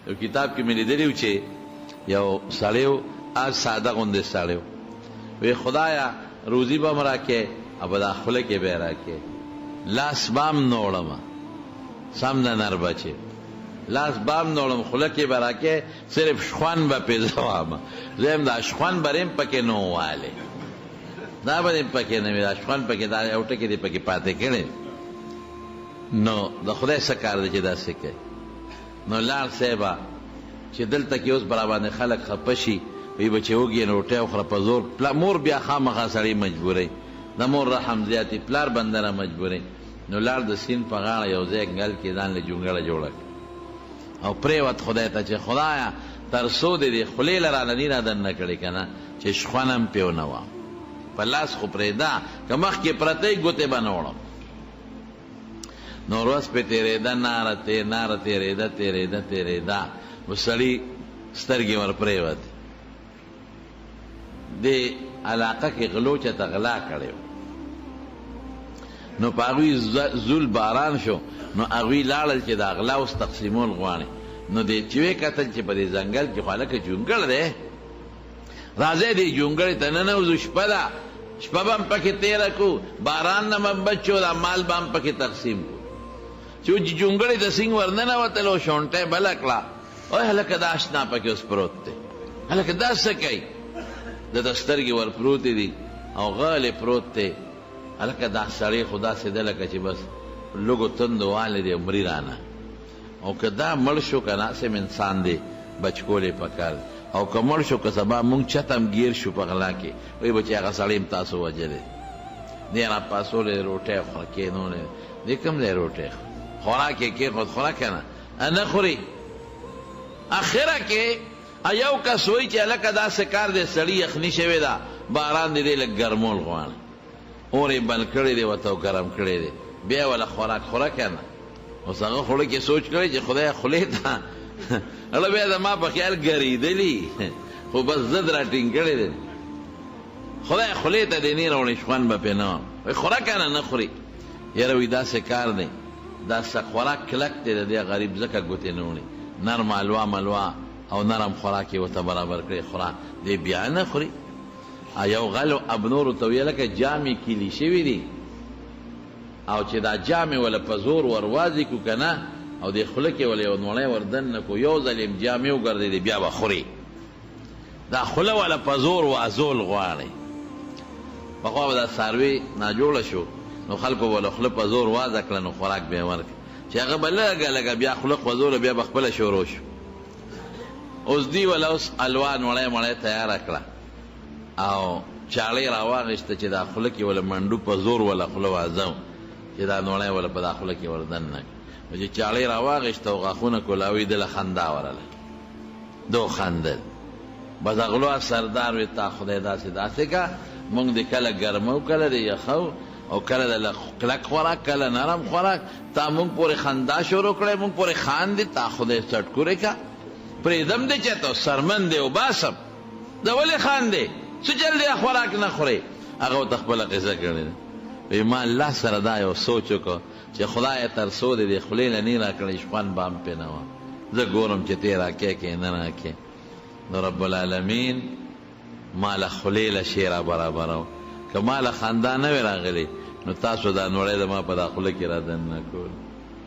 یو کتاب کې مې لیدلی و چې یو سړی و، هغه ساده غوندې سړی و، وی خدایه روزي به هم راکې او په دا خوله کې به یې راکې، لاس به هم نه وړم، سم د نر بچی، لاس به هم نه وړم، خوله کې به راکې، صرف شخوند به پرې زه وهم. زه وایم دا شخوند به دې هم پکې نه ووالې، دا به دې هم پکې نه وي، دا شخوند پکې دا یو ټکی دې پکې پاتې کړی. نو د خدای څه کار دی چې داسې کوي؟ نو لاړ صاحبه چې دلته کې اوس به راباندې خلک خپه شي، وایي به چې وږی یې نو روټۍ وخوره په زور، مور بیا خامخا سړی مجبوروي، د مور رحم زیات وي، پلار بنده را مجبوروي. نو لاړ د سیند په غاړه یو ځای ځنګل کې ځان له جونګړه جوړه کړه او پرېوت خدای ته چې خدایه تر څو دې دې خولې له رانه نی را دننه کړې که نه چې شخونه هم پرې ونه وهم، په لاس خو پرېږده که مخکې پرته یې ګوتې به نه وړم. نو ورځ پې تېرېده، ناره تې ناره تېرېده، تېرېده، تېرېده، نو سړي سترګې ور پرېوتې. دې علاقه کې غلو چاته غلا کړې وه، نو په هغوی زول باران شو، نو هغوی لاړل چې دا غلا اوس تقسیمول غواړي. نو دې چې ویې کتل چې په دې ځنګل کې خو هلکه جونګړ دی، راځئ دې جونګړې ته ننوځو، شپه ده، شپه به هم پکې تېره کړو، باران نه به هم بچ شو، دا مال به هم پکې تقسیم کړو. چې جونګړې ته څنګه ورننوتل او شونټه یې بله کړه، اوه هلکه دا اشنا پکې اوس پروت دی، هلکه دا څه کوي؟ ده ته سترګې ور پروتې دي او غلی پروت دی. هلکه دا سړی خو داسې دی لکه چې بس لږو تندو والی دی او مري رانه. او که دا مړ شو که نه هسې هم انسان دی بچ کول یې پکار دي او که مړ شو که سبا مونږ چته هم ګیر شو په غلا کې وایي به چې هغه سړی هم تاسو وژلی دی راپاڅولی دی روټۍ خوره کېنولی دی کوم ځای روټۍ خوري خوراک یې کېښود خوره که نه نه خوري اخره کې یو کس وایي چې هلکه داسې کار دی سړي یخني شوې ده باران دی دی لږ ګرمول غواړي اور یې بل کړی دی ورته او ګرم کړی دی بیا وله خوراک خوره که نه اوس هغه خوله کې سوچ کړی چې خدای خولې ته اړه بیا زما په خیال ګرېدلي خو بس ضد را ټینګ کړی دی خدای خولې ته دې نه راوړي شخوند به پرې نه وم وایي خوره که نه نه خوري یاره وایي داسې کار دی دا څه خوراک کلک دی د دې غریب ځکه ګوتې نه وړي نرمه الوا ملوا او نرم خوراک یې ورته برابر کړی خوره دی بیا نه خوري یو غل اب نورو ته ویل لکه جامې کیلي شوي دي او چې دا جامې وله په زور ور وازې کړو که نه او دې خوله کې وله یو نوړی ور دننه کړو یو ځل یې هم جامې وګرځېدې بیا به خوري دا خوله وله په زور وازول غواړي پخوا به دا څاروي ناجوړه شو نو خلکو به له خوله په زور وازه کړه نو خوراک به یې ورکړ چې هغه به لږه لږه بیا خوله خوځوله بیا به خپله شروع شو اوس دی وله اوس الوا نوړی مړی تیاره کړه او چاړه یې راواخیسته چې دا خوله کې وله منډو په زور وله خوله وازم چې دا نوړی وله په دا خوله کې ور دننه کړه نو چې چاړه یې راواخیسته او غاښونه کولاوي ده له خندا ورله ده وخندل بس غلو سردار وی تا خدای داسې داسې کا مونږ دې کله ګرمو کله دې یخو او کله د کلک خوراک کله نرم خوراک تا مونږ پورې خندا شروع کړې مونږ پورې خاندې تا خدای څټکورې کا پرېږدم دې چېرته څرمن دې وباسم دا ولې خاندې څه چل دی خوراک نه خورې هغه ورته خپله قصه کړې ده وایي ما الله سره دا یو سوچ وکړ چې خدایه تر څو دې دې خولې له نه راکړې شخوند به هم پرې نه وم زه ګورم چې ته راکې که نه راکې نو رب العالمین ما له خولې له شی را برابرو که ما له خندا نه وی راغلی نو تاسو دا نوړی زما په دا خوله کې را دننه کول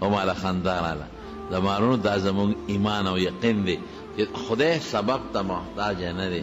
او ما له خندا راله زما وروڼو دا زموږ ایمان او یقین دی چې خدای سبب ته محتاج نه دی.